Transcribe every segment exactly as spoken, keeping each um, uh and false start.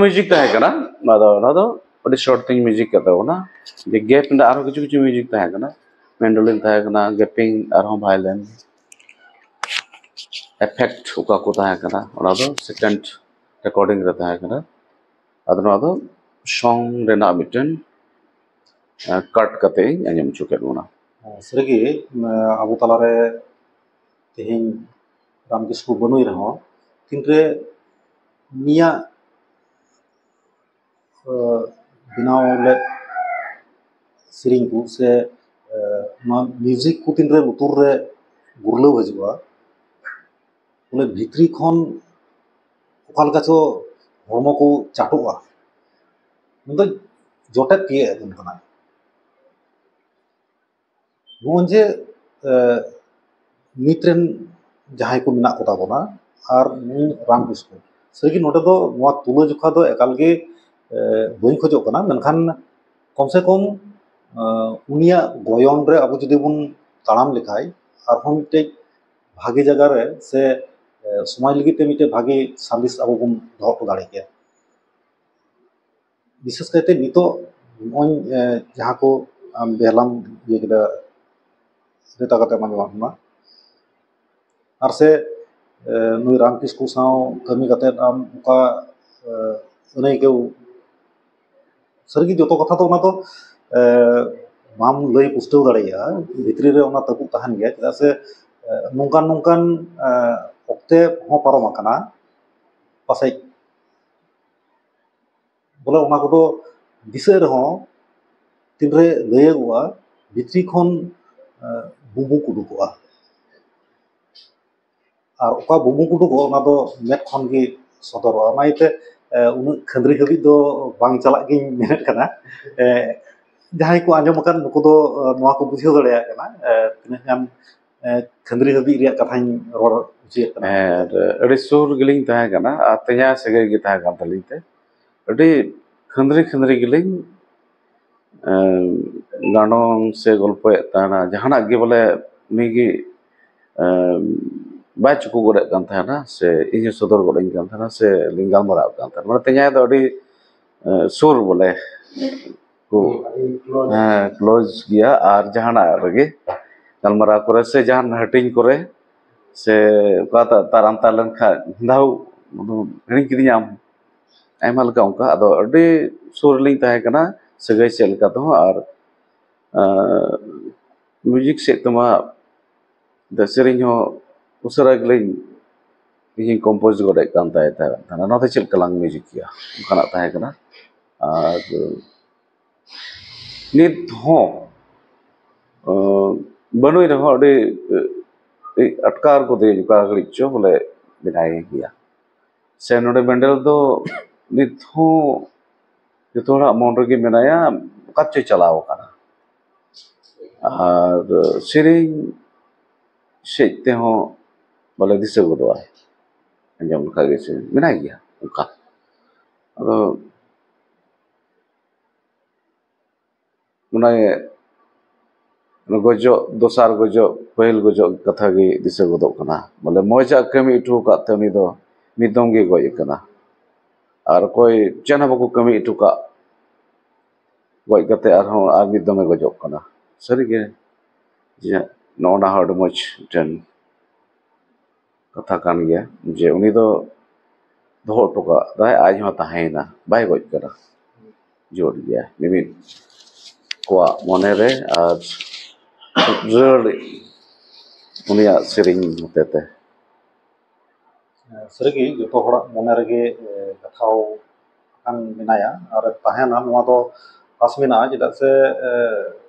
Music ᱛᱟᱦᱮᱸ ᱠᱟᱱᱟ᱾ ᱟᱫᱚ ᱚᱱᱟ ᱫᱚ ᱟᱹᱰᱤ ᱥᱚᱨᱴ ᱛᱤᱧ ᱢᱤᱭᱩᱡᱤᱠ ᱠᱟᱫ ᱛᱟᱵᱚᱱᱟ᱾ ᱡᱮ ᱜᱮᱯ ᱨᱮᱱᱟᱜ ᱟᱨᱦᱚᱸ ᱠᱤᱪᱷᱩ ᱠᱤᱪᱷᱩ ᱢᱤᱭᱩᱡᱤᱠ ᱛᱟᱦᱮᱸ ᱠᱟᱱᱟ, ᱢᱮᱱᱰᱳᱞᱤᱱ ᱛᱟᱦᱮᱸ ᱠᱟᱱᱟ, ᱜᱮᱯᱤᱝ, ᱟᱨᱦᱚᱸ ᱵᱷᱟᱭᱞᱮᱱ, ᱮᱯᱷᱮᱠᱴ ᱚᱠᱟ ᱠᱚ ᱛᱟᱦᱮᱸ ᱠᱟᱱᱟ, ᱚᱱᱟ ᱫᱚ ᱥᱮᱠᱮᱱᱰ ᱨᱮᱠᱚᱨᱰᱤᱝ ᱨᱮ ᱛᱟᱦᱮᱸ ᱠᱟᱱᱟ᱾ ᱟᱫᱚ ᱱᱚᱣᱟ ᱫᱚ ᱥᱚᱝ ᱨᱮᱱᱟᱜ ᱢᱤᱫᱴᱮᱱ ᱠᱟᱴ ᱠᱟᱛᱮ ᱤᱧ ᱟᱸᱡᱚᱢ ᱦᱚᱪᱚ ᱠᱮᱫ ᱵᱚᱱᱟ᱾ ᱥᱟᱹᱨᱤᱜᱮ, ᱟᱵᱚ ᱛᱟᱞᱟᱨᱮ ᱛᱮᱦᱮᱧ ᱨᱟᱢᱠᱨᱤᱥᱱᱚ ᱵᱟᱹᱱᱩᱭ ᱨᱮᱦᱚᱸ, ᱛᱤᱱᱨᱮ ᱩᱱᱤᱭᱟᱜ ᱵᱮᱱᱟᱣ ᱞᱮᱫ ᱥᱮᱨᱮᱧ ᱠᱚ ᱥᱮ ᱱᱚᱣᱟ ᱢᱤᱭᱩᱡᱤᱠ ᱠᱚ ᱛᱤᱱᱨᱮ ᱞᱩᱛᱩᱨ ᱨᱮ ᱜᱩᱨᱞᱟᱹᱣ ᱦᱤᱡᱩᱜᱼᱟ, ᱵᱚᱞᱮ ᱵᱷᱤᱛᱨᱤ ᱠᱷᱚᱱ ᱚᱠᱟ ᱞᱮᱠᱟ ᱪᱚ ᱦᱚᱲᱢᱚ ᱠᱚ ᱪᱟᱴᱚᱜᱼᱟ, ᱢᱮᱱᱫᱚ ᱡᱚᱴᱮᱫ ᱛᱤᱭᱟᱹᱜ ᱮᱫ ᱵᱚᱱ ᱠᱟᱱᱟ᱾ ᱱᱚᱜᱼᱚᱭ ᱡᱮ ᱱᱤᱛ ᱨᱮᱱ ᱡᱟᱦᱟᱸᱭ ᱠᱚ ᱢᱮᱱᱟᱜ ᱠᱚᱛᱟ ᱵᱚᱱᱟ ᱟᱨ ᱱᱩᱭ ᱨᱟᱢ ᱠᱤᱥᱠᱩ, ᱥᱟᱹᱨᱤᱜᱮ ᱱᱚᱰᱮ ᱫᱚ ᱱᱚᱣᱟ ᱛᱩᱞᱟᱹᱡᱚᱠᱷᱟ ᱫᱚ ᱮᱠᱟᱞ ᱜᱮ ᱵᱟᱹᱧ ᱠᱷᱚᱡᱚᱜ ᱠᱟᱱᱟ, ᱢᱮᱱᱠᱷᱟᱱ ᱠᱚᱢ ᱥᱮ ᱠᱚᱢ ᱩᱱᱤᱭᱟᱜ ᱜᱚᱭᱚᱱ ᱨᱮ ᱟᱵᱚ ᱡᱩᱫᱤ ᱵᱚᱱ ᱛᱟᱲᱟᱢ ᱞᱮᱠᱷᱟᱡ ᱟᱨᱦᱚᱸ ᱢᱤᱫᱴᱮᱡ ᱵᱷᱟᱜᱮ ᱡᱟᱭᱜᱟ ᱨᱮ ᱥᱮ ᱥᱚᱢᱟᱡᱽ ᱞᱟᱹᱜᱤᱫ ᱛᱮ ᱢᱤᱫᱴᱮᱡ ᱵᱷᱟᱜᱮ ᱥᱟᱸᱫᱮᱥ ᱟᱵᱚ ᱵᱚᱱ ᱫᱚᱦᱚ ᱦᱚᱴᱚ ᱫᱟᱲᱮ ᱠᱮᱭᱟ᱾ ᱵᱤᱥᱮᱥ ᱠᱟᱭᱛᱮ ᱱᱤᱛᱚᱜ ᱱᱚᱜᱼᱚᱭ ᱡᱟᱦᱟᱸ ᱠᱚ ᱟᱢ ᱵᱮᱦᱞᱟᱢ ᱤᱭᱟᱹ ᱠᱮᱫᱟ, ᱨᱮᱛᱟ ᱠᱟᱛᱮ ᱟᱸᱡᱚᱢᱟᱜ ᱵᱚᱱᱟ, ᱟᱨ ᱥᱮ ᱱᱩᱭ ᱨᱟᱢᱠᱨᱤᱥᱱᱚ ᱥᱟᱶ ᱠᱟᱹᱢᱤ ᱠᱟᱛᱮ ᱟᱢ ᱚᱠᱟ ᱟᱹᱱᱟᱹᱭᱠᱟᱹᱣ, ᱥᱟᱹᱨᱤᱜᱮ ᱡᱚᱛᱚ ᱠᱟᱛᱷᱟ ᱫᱚ ᱚᱱᱟ ᱫᱚ ᱵᱟᱢ ᱞᱟᱹᱭ ᱯᱩᱥᱴᱟᱹᱣ ᱫᱟᱲᱮᱭᱟᱜᱼᱟ, ᱵᱷᱤᱛᱨᱤ ᱨᱮ ᱚᱱᱟ ᱛᱟᱹᱯᱩᱜ ᱛᱟᱦᱮᱱ ᱜᱮᱭᱟ᱾ ᱪᱮᱫᱟᱜ ᱥᱮ ᱱᱚᱝᱠᱟᱱ ᱱᱚᱝᱠᱟᱱ ᱚᱠᱛᱮ ᱦᱚᱸ ᱯᱟᱨᱚᱢ ᱟᱠᱟᱱᱟ ᱯᱟᱥᱮᱡ, ᱵᱚᱞᱮ ᱚᱱᱟ ᱠᱚᱫᱚ ᱫᱤᱥᱟᱹᱜ ᱨᱮᱦᱚᱸ ᱛᱤᱱᱨᱮ ᱞᱟᱹᱭᱟᱹᱜᱚᱜᱼᱟ, ᱵᱷᱤᱛᱨᱤ ᱠᱷᱚᱱ ᱵᱩᱵᱩᱠ ᱩᱰᱩᱠᱚᱜᱼᱟ᱾ ᱟᱨ ᱚᱠᱟ ᱵᱩᱵᱩᱠ ᱩᱰᱩᱠᱚᱜᱼᱟ, ᱚᱱᱟ ᱫᱚ ᱢᱮᱫ ᱠᱷᱚᱱ ᱜᱮ ᱥᱚᱫᱚᱨᱚᱜᱼᱟ᱾ ᱚᱱᱟ ᱤᱭᱟᱹᱛᱮ ᱩᱱᱟᱹᱜ ᱠᱷᱟᱹᱫᱽᱨᱤ ᱦᱟᱹᱵᱤᱡ ᱫᱚ ᱵᱟᱝ ᱪᱟᱞᱟᱜ ᱜᱤᱧ ᱢᱮᱱᱮᱫ ᱠᱟᱱᱟ᱾ ᱡᱟᱦᱟᱸᱭ ᱠᱚ ᱟᱸᱡᱚᱢ ᱟᱠᱟᱫ, ᱱᱩᱠᱩ ᱫᱚ ᱱᱚᱣᱟ ᱠᱚ ᱵᱩᱡᱷᱟᱹᱣ ᱫᱟᱲᱮᱭᱟᱜ ᱠᱟᱱᱟ ᱛᱤᱱᱟᱹᱜ ᱜᱟᱱ ᱠᱷᱟᱹᱫᱽᱨᱤ ᱦᱟᱹᱵᱤᱡ ᱨᱮᱭᱟᱜ ᱠᱟᱛᱷᱟᱧ ᱨᱚᱲ ᱦᱚᱪᱚᱭᱮᱫ ᱠᱟᱱᱟ᱾ ᱦᱮᱸ, ᱟᱹᱰᱤ ᱥᱩᱨ ᱜᱮᱞᱤᱧ ᱛᱟᱦᱮᱸ ᱠᱟᱱᱟ ᱟᱨ ᱛᱮᱧᱟ ᱥᱟᱹᱜᱟᱹᱭ ᱜᱮ ᱛᱟᱦᱮᱸ ᱠᱟᱱ ᱛᱟᱹᱞᱤᱧ ᱛᱮ ᱟᱹᱰᱤ ᱠᱷᱟᱹᱫᱽᱨᱤ ᱠᱷᱟᱹᱫᱽᱨᱤ ᱜᱮᱞᱤᱧ ᱜᱟᱸᱰᱚᱝ ᱥᱮ ᱜᱚᱞᱯᱚᱭᱮᱫ ᱛᱟᱦᱮᱱᱟ, ᱡᱟᱦᱟᱱᱟᱜ ᱜᱮ ᱵᱚᱞᱮ ᱩᱱᱤᱜᱮ ᱵᱟᱭ ᱪᱩᱠᱩ ᱜᱚᱫᱮᱫ ᱠᱟᱱ ᱛᱟᱦᱮᱱᱟ, ᱥᱮ ᱤᱧ ᱦᱚᱸ ᱥᱚᱫᱚᱨ ᱜᱚᱫ ᱟᱹᱧ ᱠᱟᱱ ᱛᱟᱦᱮᱱᱟ, ᱥᱮ ᱞᱤᱧ ᱜᱟᱞᱢᱟᱨᱟᱣ ᱠᱟᱱ ᱛᱟᱦᱮᱱᱟ᱾ ᱢᱟᱱᱮ ᱛᱮᱧᱟᱭ ᱫᱚ ᱟᱹᱰᱤ, ᱮ, ᱥᱩᱨ ᱵᱚᱞᱮ ᱠᱚ, ᱦᱮᱸ, ᱠᱞᱳᱡᱽ ᱜᱮᱭᱟ᱾ ᱟᱨ ᱡᱟᱦᱟᱱᱟᱜ ᱨᱮᱜᱮ ᱜᱟᱞᱢᱟᱨᱟᱣ ᱠᱚᱨᱮ ᱥᱮ ᱡᱟᱦᱟᱱ ᱦᱟᱹᱴᱤᱧ ᱠᱚᱨᱮ ᱥᱮ ᱚᱠᱟ ᱛᱟ-, ᱛᱟᱨᱟᱢ ᱛᱟᱨ ᱞᱮᱱᱠᱷᱟᱱ ᱫᱟᱣ ᱦᱤᱲᱤᱧ ᱠᱤᱫᱤᱧᱟᱢ, ᱟᱭᱢᱟ ᱞᱮᱠᱟ ᱚᱱᱠᱟ᱾ ᱟᱫᱚ ᱟᱹᱰᱤ ᱥᱩᱨ ᱨᱮᱞᱤᱧ ᱛᱟᱦᱮᱸ ᱠᱟᱱᱟ ᱥᱟᱹᱜᱟᱹᱭ ᱥᱮᱫ ᱞᱮᱠᱟ ᱛᱮᱦᱚᱸ, ᱟᱨ, ᱟᱨ ᱢᱤᱭᱩᱡᱤᱠ ᱥᱮᱫ ᱛᱮᱢᱟ ᱮᱱᱛᱮ ᱥᱮᱨᱮᱧ ᱦᱚᱸ ᱩᱥᱟᱹᱨᱟ ᱜᱮᱞᱤᱧ, ᱤᱧᱤᱧ ᱠᱚᱢᱯᱳᱡᱽ ᱜᱚᱫᱮᱫ ᱠᱟᱱ ᱛᱟᱦᱮᱸ ᱛᱟᱦᱮᱸ ᱠᱟᱱᱟ, ᱱᱚᱣᱟ ᱫᱚ ᱪᱮᱫ ᱞᱮᱠᱟ ᱞᱟᱝ ᱢᱤᱭᱩᱡᱤᱠ ᱜᱮᱭᱟ, ᱚᱱᱠᱟᱱᱟᱜ ᱛᱟᱦᱮᱸ ᱠᱟᱱᱟ᱾ ᱟᱨ ᱱᱤᱛ ᱦᱚᱸ, ᱟᱸ, ᱵᱟᱹᱱᱩᱭ ᱨᱮᱦᱚᱸ ᱟᱹᱰᱤ, ᱟᱹᱰᱤ ᱟᱴᱠᱟᱨ ᱠᱚ ᱫᱮᱡ ᱚᱠᱟ ᱜᱷᱟᱹᱲᱤᱡ ᱪᱚ ᱵᱚᱞᱮ ᱵᱮᱱᱟᱭ ᱜᱮᱭᱟ᱾ ᱥᱮ ᱱᱚᱰᱮ ᱢᱮᱱᱰᱮᱞ ᱫᱚ ᱱᱤᱛ ᱦᱚᱸ ᱡᱚᱛᱚ ᱦᱚᱲᱟᱜ ᱢᱚᱱ ᱨᱮᱜᱮ ᱢᱮᱱᱟᱭᱟ, ᱚᱠᱟ ᱪᱚᱭ ᱪᱟᱞᱟᱣ ᱟᱠᱟᱱᱟ᱾ ᱟᱨ ᱥᱮᱨᱮᱧ ᱥᱮᱫ ᱛᱮᱦᱚᱸ ᱵᱚᱞᱮ ᱫᱤᱥᱟᱹ ᱜᱚᱫᱚᱜᱼᱟᱭ, ᱟᱸᱡᱚᱢ ᱞᱮᱠᱷᱟᱡ ᱜᱮ ᱥᱮᱨᱮᱧ ᱢᱮᱱᱟᱭ ᱜᱮᱭᱟ ᱚᱱᱠᱟ᱾ ᱟᱫᱚ ᱚᱱᱟ ᱜᱚᱡᱚᱜ, ᱫᱚᱥᱟᱨ ᱜᱚᱡᱚᱜ, ᱯᱟᱹᱦᱤᱞ ᱜᱚᱡᱚᱜ ᱠᱟᱛᱷᱟ ᱜᱮ ᱫᱤᱥᱟᱹ ᱜᱚᱫᱚᱜ ᱠᱟᱱᱟ᱾ ᱵᱚᱞᱮ ᱢᱚᱡᱟᱜ ᱠᱟᱹᱢᱤ ᱦᱚᱴᱚ ᱟᱠᱟᱫ ᱛᱮ ᱩᱱᱤ ᱫᱚ ᱢᱤᱫ ᱫᱚᱢ ᱜᱮ ᱜᱚᱡ ᱟᱠᱟᱱᱟ᱾ ᱟᱨ ᱚᱠᱚᱭ ᱪᱮᱫ ᱦᱚᱸ ᱵᱟᱠᱚ ᱠᱟᱹᱢᱤ ᱦᱚᱴᱚ ᱠᱟᱜ, ᱜᱚᱡ ᱠᱟᱛᱮ ᱟᱨᱦᱚᱸ ᱟᱨ ᱢᱤᱫ ᱫᱚᱢᱮ ᱜᱚᱡᱚᱜ ᱠᱟᱱᱟ᱾ ᱥᱟᱹᱨᱤᱜᱮ ᱡᱮ ᱱᱚᱜᱼᱚ ᱱᱟ ᱦᱚᱸ ᱟᱹᱰᱤ ᱢᱚᱡᱽ ᱢᱤᱫᱴᱮᱱ ᱠᱟᱛᱷᱟ ᱠᱟᱱ ᱜᱮᱭᱟ, ᱡᱮ ᱩᱱᱤ ᱫᱚ ᱫᱚᱦᱚ ᱦᱚᱴᱚ ᱠᱟᱜ ᱫᱟᱭ, ᱟᱡ ᱦᱚᱸ ᱛᱟᱦᱮᱸᱭᱮᱱᱟ, ᱵᱟᱭ ᱜᱚᱡ ᱠᱟᱱᱟ᱾ ᱡᱳᱨ ᱜᱮᱭᱟ ᱢᱤᱢᱤᱫ ᱠᱚᱣᱟᱜ ᱢᱚᱱᱮᱨᱮ ᱟᱨ ᱨᱟᱹᱲ ᱩᱱᱤᱭᱟᱜ ᱥᱮᱨᱮᱧ ᱦᱚᱛᱮᱛᱮ᱾ ᱥᱟᱹᱨᱤᱜᱮ ᱡᱚᱛᱚ ᱦᱚᱲᱟᱜ ᱢᱚᱱᱮ ᱨᱮᱜᱮ, ᱮ, ᱜᱟᱛᱷᱟᱣ ᱟᱠᱟᱱ ᱢᱮᱱᱟᱭᱟ ᱟᱨ ᱛᱟᱦᱮᱱᱟ, ᱱᱚᱣᱟ ᱫᱚ ᱟᱥ ᱢᱮᱱᱟᱜᱼᱟ᱾ ᱪᱮᱫᱟᱜ ᱥᱮ, ᱮ,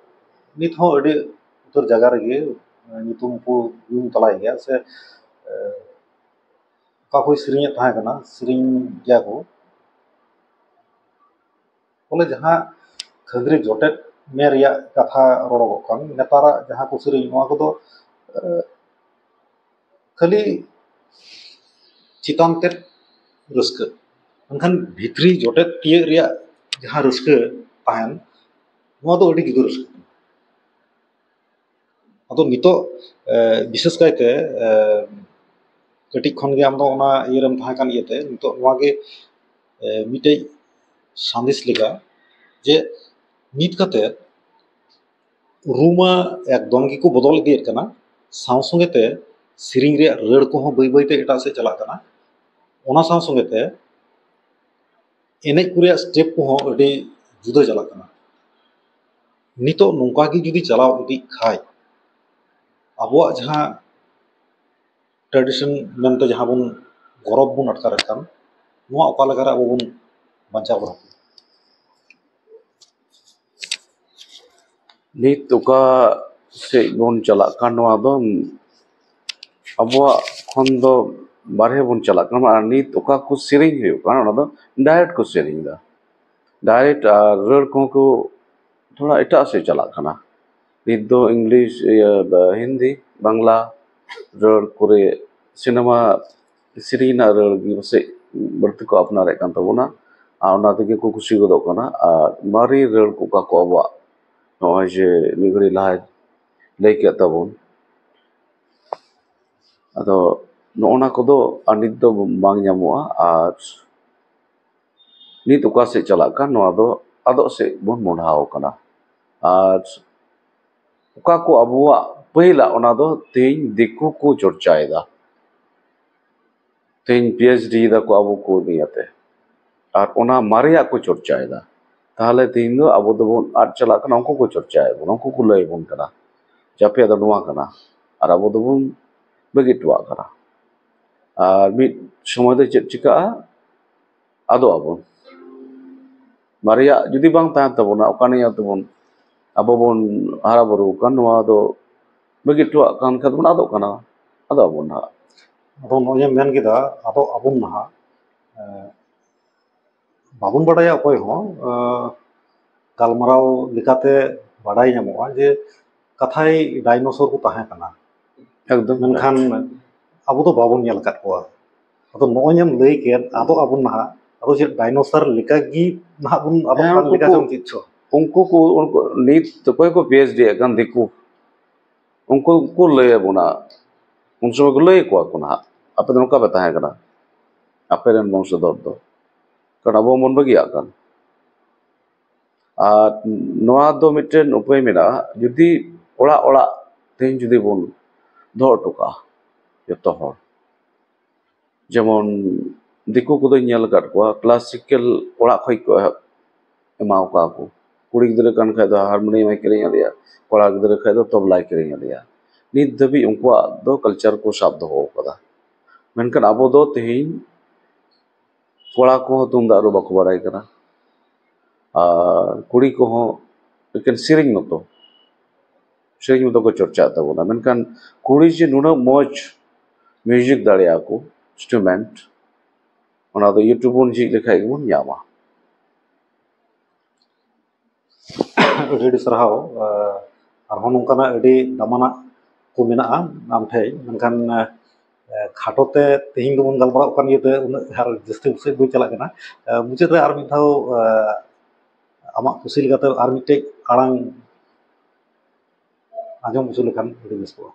ᱱᱤᱛ ᱦᱚᱸ ᱟᱹᱰᱤ ᱩᱛᱟᱹᱨ ᱡᱟᱭᱜᱟ ᱨᱮᱜᱮ, ᱮ, ᱧᱩᱛᱩᱢ ᱠᱚ ᱧᱩᱢ ᱛᱟᱞᱟᱭ ᱜᱮᱭᱟ ᱥᱮ, ᱮ, ᱚᱠᱟ ᱠᱚᱭ ᱥᱮᱨᱮᱧᱮᱫ ᱛᱟᱦᱮᱸ ᱠᱟᱱᱟ, ᱥᱮᱨᱮᱧ ᱜᱮᱭᱟ ᱠᱚ᱾ ᱵᱚᱞᱮ ᱡᱟᱦᱟᱸ ᱠᱷᱟᱹᱫᱽᱨᱤ ᱡᱚᱴᱮᱫ ᱢᱮ ᱨᱮᱭᱟᱜ ᱠᱟᱛᱷᱟ ᱨᱚᱲᱚᱜᱚᱜ ᱠᱟᱱ, ᱱᱮᱛᱟᱨᱟᱜ ᱡᱟᱦᱟᱸ ᱠᱚ ᱥᱮᱨᱮᱧ, ᱱᱚᱣᱟ ᱠᱚᱫᱚ, ᱮ, ᱠᱷᱟᱹᱞᱤ ᱪᱮᱛᱟᱱ ᱛᱮᱫ ᱨᱟᱹᱥᱠᱟᱹ, ᱢᱮᱱᱠᱷᱟᱱ ᱵᱷᱤᱛᱨᱤ ᱡᱚᱴᱮᱫ ᱛᱤᱭᱟᱹᱜ ᱨᱮᱭᱟᱜ ᱡᱟᱦᱟᱸ ᱨᱟᱹᱥᱠᱟᱹ ᱛᱟᱦᱮᱱ, ᱱᱚᱣᱟ ᱫᱚ ᱟᱹᱰᱤ ᱡᱩᱫᱟᱹ ᱨᱟᱹᱥᱠᱟᱹ ᱠᱟᱱᱟ᱾ ᱟᱫᱚ ᱱᱤᱛᱚᱜ, ᱮ, ᱵᱤᱥᱮᱥ ᱠᱟᱭᱛᱮ, ᱮ, ᱠᱟᱹᱴᱤᱡ ᱠᱷᱚᱱ ᱜᱮ ᱟᱢ ᱫᱚ ᱚᱱᱟ ᱤᱭᱟᱹ ᱨᱮᱢ ᱛᱟᱦᱮᱸ ᱠᱟᱱ ᱤᱭᱟᱹᱛᱮ ᱱᱤᱛᱚᱜ ᱱᱚᱣᱟ ᱜᱮ, ᱮ, ᱢᱤᱫᱴᱮᱡ ᱥᱟᱸᱫᱮᱥ ᱞᱮᱠᱟ ᱡᱮ ᱱᱤᱛ ᱠᱟᱛᱮ ᱨᱩ ᱢᱟ ᱮᱠᱫᱚᱢ ᱜᱮᱠᱚ ᱵᱚᱫᱚᱞ ᱤᱫᱤᱭᱮᱫ ᱠᱟᱱᱟ, ᱥᱟᱶ ᱥᱚᱸᱜᱮ ᱛᱮ ᱥᱮᱨᱮᱧ ᱨᱮᱭᱟᱜ ᱨᱟᱹᱲ ᱠᱚᱦᱚᱸ ᱵᱟᱹᱭ ᱵᱟᱹᱭ ᱛᱮ ᱮᱴᱟᱜ ᱥᱮᱫ ᱪᱟᱞᱟᱜ ᱠᱟᱱᱟ᱾ ᱚᱱᱟ ᱥᱟᱶ ᱥᱚᱸᱜᱮ ᱛᱮ ᱮᱱᱮᱡ ᱠᱚ ᱨᱮᱭᱟᱜ ᱥᱴᱮᱯ ᱠᱚᱦᱚᱸ ᱟᱹᱰᱤ ᱡᱩᱫᱟᱹ ᱪᱟᱞᱟᱜ ᱠᱟᱱᱟ᱾ ᱱᱤᱛᱚᱜ ᱱᱚᱝᱠᱟ ᱜᱮ ᱡᱩᱫᱤ ᱪᱟᱞᱟᱣ ᱤᱫᱤᱜ ᱠᱷᱟᱡ, ᱟᱵᱚᱣᱟᱜ ᱡᱟᱦᱟᱸ ᱴᱨᱮᱰᱤᱥᱚᱱ ᱢᱮᱱᱛᱮ ᱡᱟᱦᱟᱸ ᱵᱚᱱ ᱜᱚᱨᱚᱵᱽ ᱵᱚᱱ ᱟᱴᱠᱟᱨᱮᱫ ᱠᱟᱱ, ᱱᱚᱣᱟ ᱚᱠᱟ ᱞᱮᱠᱟᱨᱮ ᱟᱵᱚ ᱵᱚᱱ ᱵᱟᱧᱪᱟᱣ ᱫᱚᱦᱚ ᱠᱮᱭᱟ? ᱱᱤᱛ ᱚᱠᱟ ᱥᱮᱫ ᱵᱚᱱ ᱪᱟᱞᱟᱜ ᱠᱟᱱ, ᱱᱚᱣᱟ ᱫᱚ ᱟᱵᱚᱣᱟᱜ ᱠᱷᱚᱱ ᱫᱚ ᱵᱟᱨᱦᱮ ᱵᱚᱱ ᱪᱟᱞᱟᱜ ᱠᱟᱱᱟ᱾ ᱟᱨ ᱱᱤᱛ ᱚᱠᱟ ᱠᱚ ᱥᱮᱨᱮᱧ ᱦᱩᱭᱩᱜ ᱠᱟᱱᱟ, ᱚᱱᱟ ᱫᱚ ᱰᱟᱭᱨᱮᱠᱴ ᱠᱚ ᱥᱮᱨᱮᱧ ᱮᱫᱟ, ᱰᱟᱭᱨᱮᱠᱴ᱾ ᱟᱨ ᱨᱟᱹᱲ ᱠᱚᱦᱚᱸ ᱠᱚ ᱛᱷᱚᱲᱟ ᱮᱴᱟᱜ ᱥᱮᱫ ᱪᱟᱞᱟᱜ ᱠᱟᱱᱟ᱾ ᱱᱤᱛ ᱫᱚ ᱤᱝᱞᱤᱥ, ᱤᱭᱟᱹ, ᱵᱟ-, ᱦᱤᱱᱫᱤ, ᱵᱟᱝᱞᱟ ᱨᱟᱹᱲ ᱠᱚᱨᱮ ᱥᱤᱱᱮᱢᱟ ᱥᱮᱨᱮᱧ ᱨᱮᱱᱟᱜ ᱨᱟᱹᱲ ᱜᱮ ᱯᱟᱥᱮᱡ ᱵᱟᱹᱲᱛᱤ ᱠᱚ ᱟᱯᱱᱟᱨᱮᱫ ᱠᱟᱱ ᱛᱟᱵᱚᱱᱟ᱾ ᱟᱨ ᱚᱱᱟ ᱛᱮᱜᱮ ᱠᱚ ᱠᱩᱥᱤ ᱜᱚᱫᱚᱜ ᱠᱟᱱᱟ᱾ ᱟᱨ ᱢᱟᱨᱮ ᱨᱟᱹᱲ ᱠᱚ ᱚᱠᱟ ᱠᱚ ᱟᱵᱚᱣᱟᱜ ᱱᱚᱜᱼᱚᱭ ᱡᱮ ᱢᱤᱫ ᱜᱷᱟᱹᱲᱤ ᱞᱟᱦᱟᱭ ᱞᱟᱹᱭ ᱠᱮᱫ ᱛᱟᱵᱚᱱ, ᱟᱫᱚ ᱱᱚᱜᱼᱚ ᱱᱟ ᱠᱚᱫᱚ ᱟᱨ ᱱᱤᱛ ᱫᱚ ᱵᱟᱝ ᱧᱟᱢᱚᱜᱼᱟ᱾ ᱟᱨ ᱱᱤᱛ ᱚᱠᱟ ᱥᱮᱫ ᱪᱟᱞᱟᱜ ᱠᱟᱱ, ᱱᱚᱣᱟ ᱫᱚ ᱟᱫᱚᱜ ᱥᱮᱫ ᱵᱚᱱ ᱢᱚᱦᱰᱟᱣ ᱠᱟᱱᱟ᱾ ᱟᱨ ᱚᱠᱟ ᱠᱚ ᱟᱵᱚᱣᱟᱜ ᱯᱟᱹᱦᱤᱞᱟᱜ, ᱚᱱᱟ ᱫᱚ ᱛᱮᱦᱮᱧ ᱫᱤᱠᱩ ᱠᱚ ᱪᱚᱨᱪᱟᱭᱮᱫᱟ᱾ ᱛᱮᱦᱮᱧ ᱯᱤ ᱮᱭᱤᱪ ᱰᱤ ᱫᱟᱠᱚ ᱟᱵᱚ ᱠᱚ ᱱᱤᱭᱟᱹᱛᱮ, ᱟᱨ ᱚᱱᱟ ᱢᱟᱨᱮᱭᱟᱜ ᱠᱚ ᱪᱚᱨᱪᱟᱭᱮᱫᱟ᱾ ᱛᱟᱦᱚᱞᱮ ᱛᱮᱦᱮᱧ ᱫᱚ ᱟᱵᱚ ᱫᱚᱵᱚᱱ ᱟᱫ ᱪᱟᱞᱟᱜ ᱠᱟᱱᱟ, ᱩᱱᱠᱩ ᱠᱚ ᱪᱚᱨᱪᱟᱭᱮᱫ ᱵᱚᱱᱟ, ᱩᱱᱠᱩ ᱠᱚ ᱞᱟᱹᱭ ᱟᱵᱚᱱ ᱠᱟᱱᱟ ᱡᱮ ᱟᱯᱮᱭᱟᱜ ᱫᱚ ᱱᱚᱣᱟ ᱠᱟᱱᱟ, ᱟᱨ ᱟᱵᱚ ᱫᱚᱵᱚᱱ ᱵᱟᱹᱜᱤ ᱦᱚᱴᱚᱣᱟᱜ ᱠᱟᱱᱟ᱾ ᱟᱨ ᱢᱤᱫ ᱥᱚᱢᱚᱭ ᱫᱚ ᱪᱮᱫ ᱪᱤᱠᱟᱹᱜᱼᱟ? ᱟᱫᱚᱜ ᱟᱵᱚᱱ᱾ ᱢᱟᱨᱮᱭᱟᱜ ᱡᱩᱫᱤ ᱵᱟᱝ ᱛᱟᱦᱮᱱ ᱛᱟᱵᱚᱱᱟ, ᱚᱠᱟ ᱱᱤᱭᱟᱹ ᱛᱮᱵᱚᱱ ᱟᱵᱚ ᱵᱚᱱ ᱦᱟᱨᱟ ᱵᱩᱨᱩ ᱟᱠᱟᱱ, ᱱᱚᱣᱟ ᱫᱚ ᱵᱟᱹᱜᱤ ᱦᱚᱴᱚᱣᱟᱜ ᱠᱟᱱ ᱠᱷᱟᱱ ᱵᱚᱱ ᱟᱫᱚᱜ ᱠᱟᱱᱟ, ᱟᱫᱚᱜ ᱟᱵᱚᱱ ᱱᱟᱦᱟᱜ᱾ ᱟᱫᱚ ᱱᱚᱜᱼᱚᱭ ᱮᱢ ᱢᱮᱱ ᱠᱮᱫᱟ, ᱟᱫᱚᱜ ᱟᱵᱚᱱ ᱱᱟᱦᱟᱜ, ᱮᱸ, ᱵᱟᱵᱚᱱ ᱵᱟᱰᱟᱭᱟ ᱚᱠᱚᱭ ᱦᱚᱸ᱾ ᱮᱸ, ᱜᱟᱞᱢᱟᱨᱟᱣ ᱞᱮᱠᱟᱛᱮ ᱵᱟᱰᱟᱭ ᱧᱟᱢᱚᱜᱼᱟ ᱡᱮ ᱠᱟᱛᱷᱟᱭ ᱰᱟᱭᱱᱳᱥᱚᱨ ᱠᱚ ᱛᱟᱦᱮᱸ ᱠᱟᱱᱟ, ᱮᱠᱫᱚᱢ᱾ ᱢᱮᱱᱠᱷᱟᱱ ᱟᱵᱚ ᱫᱚ ᱵᱟᱵᱚᱱ ᱧᱮᱞ ᱟᱠᱟᱫ ᱠᱚᱣᱟ᱾ ᱟᱫᱚ ᱱᱚᱜᱼᱚᱭ ᱮᱢ ᱞᱟᱹᱭ ᱠᱮᱫ, ᱟᱫᱚᱜ ᱟᱵᱚᱱ ᱱᱟᱦᱟᱜ, ᱟᱫᱚ ᱪᱮᱫ ᱰᱟᱭᱱᱳᱥᱚᱨ ᱞᱮᱠᱟᱜᱮ ᱱᱟᱦᱟᱜ ᱵᱚᱱ ᱟᱫᱚᱜ ᱦᱮᱸ, ᱠᱟᱱ ᱩᱱᱠᱩ ᱞᱮᱠᱟ ᱠᱚ- ᱪᱚᱝ ᱪᱮᱫ ᱪᱚ? ᱩᱱᱠᱩ ᱠᱚ, ᱩᱱᱠᱩ ᱱᱤᱛ ᱚᱠᱚᱭ ᱠᱚ ᱯᱤ ᱮᱭᱤᱪ ᱰᱤ ᱮᱫ ᱠᱟᱱ ᱫᱤᱠᱩ, ᱩᱱᱠᱩ ᱠᱚ ᱞᱟᱹᱭ ᱟᱵᱚᱱᱟ, ᱩᱱ ᱥᱚᱢᱚᱭ ᱠᱚ ᱞᱟᱹᱭ ᱟᱠᱚᱣᱟ ᱠᱚ ᱱᱟᱦᱟᱜ᱾ ᱟᱯᱮ ᱫᱚ ᱱᱚᱝᱠᱟ ᱯᱮ ᱛᱟᱦᱮᱸ ᱠᱟᱱᱟ, ᱟᱯᱮ ᱨᱮᱱ ᱵᱚᱝᱥᱚᱫᱷᱚᱨ ᱫᱚ, ᱠᱟᱨᱚᱱ ᱟᱵᱚ ᱵᱚᱱ ᱵᱟᱹᱜᱤᱭᱟᱜ ᱠᱟᱱ᱾ ᱟᱨ ᱱᱚᱣᱟ ᱫᱚ ᱢᱤᱫᱴᱮᱱ ᱩᱯᱟᱹᱭ ᱢᱮᱱᱟᱜᱼᱟ, ᱡᱩᱫᱤ ᱚᱲᱟᱜ ᱚᱲᱟᱜ ᱛᱮᱦᱮᱧ ᱡᱩᱫᱤ ᱵᱚᱱ ᱫᱚᱦᱚ ᱦᱚᱴᱚ ᱠᱟᱜᱼᱟ ᱡᱚᱛᱚ ᱦᱚᱲ, ᱡᱮᱢᱚᱱ ᱫᱤᱠᱩ ᱠᱚᱫᱚᱧ ᱧᱮᱞ ᱟᱠᱟᱫ ᱠᱚᱣᱟ ᱠᱞᱟᱥᱤᱠᱮᱞ ᱚᱲᱟᱜ ᱠᱷᱚᱱ ᱠᱚ ᱮᱦᱚᱵ ᱮᱢᱟᱣ ᱠᱚᱣᱟ ᱠᱚ᱾ ᱠᱩᱲᱤ ᱜᱤᱫᱽᱨᱟᱹ ᱠᱟᱱ ᱠᱷᱟᱡ ᱫᱚ ᱦᱟᱨᱢᱳᱱᱤᱭᱟᱢ ᱮ ᱠᱤᱨᱤᱧ ᱟᱫᱮᱭᱟ, ᱠᱚᱲᱟ ᱜᱤᱫᱽᱨᱟᱹ ᱠᱷᱟᱡ ᱫᱚ ᱛᱚᱵᱞᱟᱭ ᱠᱤᱨᱤᱧ ᱟᱫᱮᱭᱟ᱾ ᱱᱤᱛ ᱫᱷᱟᱹᱵᱤᱡ ᱩᱱᱠᱩᱣᱟᱜ ᱫᱚ ᱠᱟᱞᱪᱟᱨ ᱠᱚ ᱥᱟᱵ ᱫᱚᱦᱚ ᱟᱠᱟᱫᱟ᱾ ᱢᱮᱱᱠᱷᱟᱱ ᱟᱵᱚ ᱫᱚ ᱛᱮᱦᱮᱧ ᱠᱚᱲᱟ ᱠᱚᱦᱚᱸ ᱛᱩᱢᱫᱟᱜ ᱨᱩ ᱵᱟᱠᱚ ᱵᱟᱲᱟᱭ ᱠᱟᱱᱟ, ᱟᱨ ᱠᱩᱲᱤ ᱠᱚᱦᱚᱸ ᱮᱠᱮᱱ ᱥᱮᱨᱮᱧ ᱢᱚᱛᱚ, ᱥᱮᱨᱮᱧ ᱢᱚᱛᱚ ᱠᱚ ᱪᱚᱨᱪᱟᱭᱮᱫ ᱛᱟᱵᱚᱱᱟ᱾ ᱢᱮᱱᱠᱷᱟᱱ ᱠᱩᱲᱤ ᱡᱮ ᱱᱩᱱᱟᱹᱜ ᱢᱚᱡᱽ ᱢᱤᱭᱩᱡᱤᱠ ᱫᱟᱲᱮᱭᱟᱜᱼᱟ ᱠᱚ, ᱤᱱᱥᱴᱨᱩᱢᱮᱱᱴ, ᱚᱱᱟ ᱫᱚ YouTube ᱵᱚᱱ ᱡᱷᱤᱡ ᱞᱮᱠᱷᱟᱡ ᱜᱮᱵᱚᱱ ᱧᱟᱢᱟ᱾ ᱟᱹᱰᱤ ᱟᱹᱰᱤ ᱥᱟᱨᱦᱟᱣ᱾ ᱟᱨᱦᱚᱸ ᱱᱚᱝᱠᱟᱱᱟᱜ ᱟᱹᱰᱤ ᱫᱟᱢᱟᱱᱟᱜ ᱠᱚ ᱢᱮᱱᱟᱜᱼᱟ ᱟᱢ ᱴᱷᱮᱱ, ᱢᱮᱱᱠᱷᱟᱱ ᱠᱷᱟᱴᱚ ᱛᱮ ᱛᱮᱦᱮᱧ ᱫᱚᱵᱚᱱ ᱜᱟᱞᱢᱟᱨᱟᱜ ᱠᱟᱱ ᱤᱭᱟᱹᱛᱮ ᱩᱱᱟᱹᱜ ᱟᱨ ᱡᱟᱹᱥᱛᱤ ᱥᱮᱫ ᱵᱟᱹᱧ ᱪᱟᱞᱟᱜ ᱠᱟᱱᱟ᱾ ᱢᱩᱪᱟᱹᱫ ᱨᱮ ᱟᱨ ᱢᱤᱫ ᱫᱷᱟᱣ ᱟᱢᱟᱜ ᱠᱩᱥᱤ ᱞᱮᱠᱟᱛᱮ ᱟᱨ ᱢᱤᱫᱴᱮᱡ ᱟᱲᱟᱝ ᱟᱸᱡᱚᱢ ᱦᱚᱪᱚ ᱞᱮᱠᱷᱟᱱ ᱟᱹᱰᱤ ᱵᱮᱥ ᱠᱚᱜᱼᱟ᱾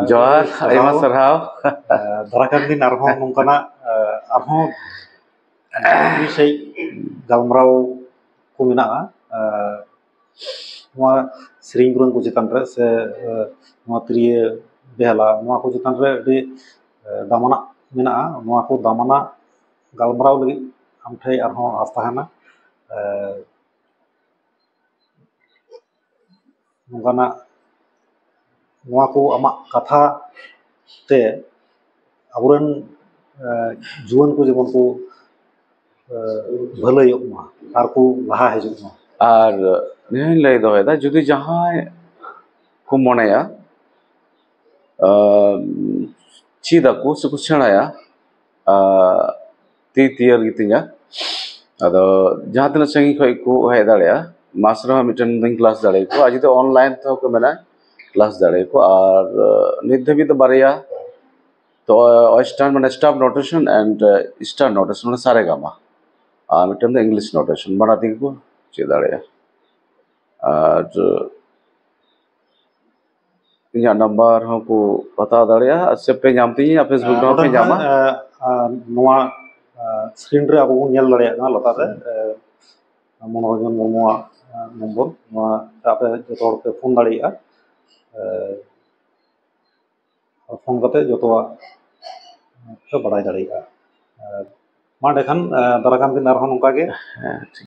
ᱡᱚᱦᱟᱨ, ᱟᱭᱢᱟ ᱥᱟᱨᱦᱟᱣ᱾ ᱫᱟᱨᱟᱭ ᱠᱟᱱ ᱫᱤᱱ ᱟᱨᱦᱚᱸ ᱱᱚᱝᱠᱟᱱᱟᱜ, ᱟᱨᱦᱚᱸ ᱵᱷᱟᱹᱜᱤ ᱥᱟᱺᱦᱤᱡ ᱜᱟᱞᱢᱟᱨᱟᱣ ᱠᱚ ᱢᱮᱱᱟᱜᱼᱟ᱾ ᱱᱚᱣᱟ ᱥᱮᱨᱮᱧ ᱫᱩᱨᱟᱹᱝ ᱠᱚ ᱪᱮᱛᱟᱱ ᱨᱮ ᱥᱮ, ᱱᱚᱣᱟ ᱛᱤᱨᱭᱳ ᱵᱮᱦᱟᱞᱟ, ᱱᱚᱣᱟ ᱠᱚ ᱪᱮᱛᱟᱱ ᱨᱮ ᱟᱹᱰᱤ, ᱫᱟᱢᱟᱱᱟᱜ ᱢᱮᱱᱟᱜᱼᱟ᱾ ᱱᱚᱣᱟ ᱠᱚ ᱫᱟᱢᱟᱱᱟᱜ ᱜᱟᱞᱢᱟᱨᱟᱣ ᱞᱟᱹᱜᱤᱫ ᱟᱢ ᱴᱷᱮᱱ ᱟᱨᱦᱚᱸ ᱟᱸᱥ ᱛᱟᱦᱮᱱᱟ᱾ ᱱᱚᱝᱠᱟᱱᱟᱜ ᱱᱚᱣᱟ ᱠᱚ ᱟᱢᱟᱜ ᱠᱟᱛᱷᱟ ᱛᱮ ᱟᱵᱚᱨᱮᱱ, ᱮ, ᱡᱩᱣᱟᱹᱱ ᱠᱚ ᱡᱮᱢᱚᱱ ᱠᱚ, ᱮ, ᱵᱷᱟᱹᱞᱟᱹᱭᱚᱜ ᱢᱟ ᱟᱨ ᱠᱚ ᱞᱟᱦᱟ ᱦᱤᱡᱩᱜ ᱢᱟ᱾ ᱟᱨ ᱱᱤᱭᱟᱹᱧ ᱞᱟᱹᱭ ᱫᱚᱦᱚᱭᱮᱫᱟ, ᱡᱩᱫᱤ ᱡᱟᱦᱟᱸᱭ ᱠᱚ ᱢᱚᱱᱮᱭᱟ, ᱮ, ᱪᱮᱫ ᱟᱠᱚ ᱥᱮᱠᱚ ᱥᱮᱬᱟᱭᱟ, ᱟᱨ ᱛᱤ ᱛᱮᱭᱟᱨ ᱜᱮᱛᱤᱧᱟ᱾ ᱟᱫᱚ ᱡᱟᱦᱟᱸ ᱛᱤᱱᱟᱹᱜ ᱥᱟᱺᱜᱤᱧ ᱠᱷᱚᱱ ᱠᱚ ᱦᱮᱡ ᱫᱟᱲᱮᱭᱟᱜᱼᱟ, ᱢᱟᱥ ᱨᱮᱦᱚᱸ ᱢᱤᱫᱴᱮᱱ ᱫᱚᱧ ᱠᱞᱟᱥ ᱫᱟᱲᱮᱭᱟᱠᱚᱣᱟ᱾ ᱟᱨ ᱡᱩᱫᱤ ᱚᱱᱞᱟᱭᱤᱱ ᱛᱮᱦᱚᱸ ᱠᱚ ᱢᱮᱱᱟ, ᱠᱞᱟᱥ ᱫᱟᱲᱮᱭᱟᱠᱚᱣᱟ᱾ ᱟᱨ, ᱟᱸ, ᱱᱤᱛ ᱫᱷᱟᱹᱵᱤᱡ ᱫᱚ ᱵᱟᱨᱭᱟ, ᱛᱚ, ᱳᱭᱮᱥᱴᱟᱨᱱ, ᱢᱟᱱᱮ ᱥᱴᱟᱯ ᱱᱳᱴᱮᱥᱚᱱ ᱮᱱᱰ, ᱟᱸ, ᱤᱥᱴᱟᱨᱱ ᱱᱳᱴᱮᱥᱚᱱ, ᱢᱟᱱᱮ ᱥᱟᱨᱮᱜᱟᱢᱟ, ᱟᱨ ᱢᱤᱫᱴᱮᱱ ᱫᱚ ᱤᱝᱞᱤᱥ ᱱᱳᱴᱮᱥᱚᱱ, ᱵᱟᱱᱟᱨ ᱛᱮᱜᱮ ᱠᱚ ᱪᱮᱫ ᱫᱟᱲᱮᱭᱟᱜᱼᱟ᱾ ᱟᱨ, ᱟᱸ, ᱤᱧᱟᱹᱜ ᱱᱟᱢᱵᱟᱨ ᱦᱚᱸᱠᱚ ᱦᱟᱛᱟᱣ ᱫᱟᱲᱮᱭᱟᱜᱼᱟ, ᱟᱨ ᱥᱮ ᱯᱮ ᱧᱟᱢ ᱛᱤᱧᱟ, Facebook ᱨᱮᱦᱚᱸ ᱯᱮ ᱧᱟᱢᱟ᱾ ᱱᱚᱣᱟ ᱥᱠᱨᱤᱱ ᱨᱮ ᱟᱵᱚ ᱵᱚᱱ ᱧᱮᱞ ᱫᱟᱲᱮᱭᱟᱜ ᱠᱟᱱᱟ ᱞᱟᱛᱟᱨ ᱨᱮ, ᱢᱚᱱᱳᱨᱚᱧᱡᱚᱱ ᱢᱩᱨᱢᱩᱣᱟᱜ ᱱᱚᱢᱵᱚᱨ, ᱱᱚᱣᱟ ᱨᱮ ᱟᱯᱮ ᱡᱚᱛᱚ ᱦᱚᱲ ᱯᱮ ᱯᱷᱳᱱ ᱫᱟᱲᱮᱭᱟᱜᱼᱟ᱾ ᱯᱷᱳᱱ ᱠᱟᱛᱮ ᱡᱚᱛᱚᱣᱟᱜ ᱯᱮ ᱵᱟᱲᱟᱭ ᱫᱟᱲᱮᱭᱟᱜᱼᱟ᱾ ᱢᱟ ᱮᱸᱰᱮᱠᱷᱟᱱ, ᱫᱟᱨᱟᱭ ᱠᱟᱱ ᱫᱤᱱ ᱟᱨᱦᱚᱸ ᱱᱚᱝᱠᱟ ᱜᱮ᱾ ᱦᱮᱸ, ᱴᱷᱤᱠ᱾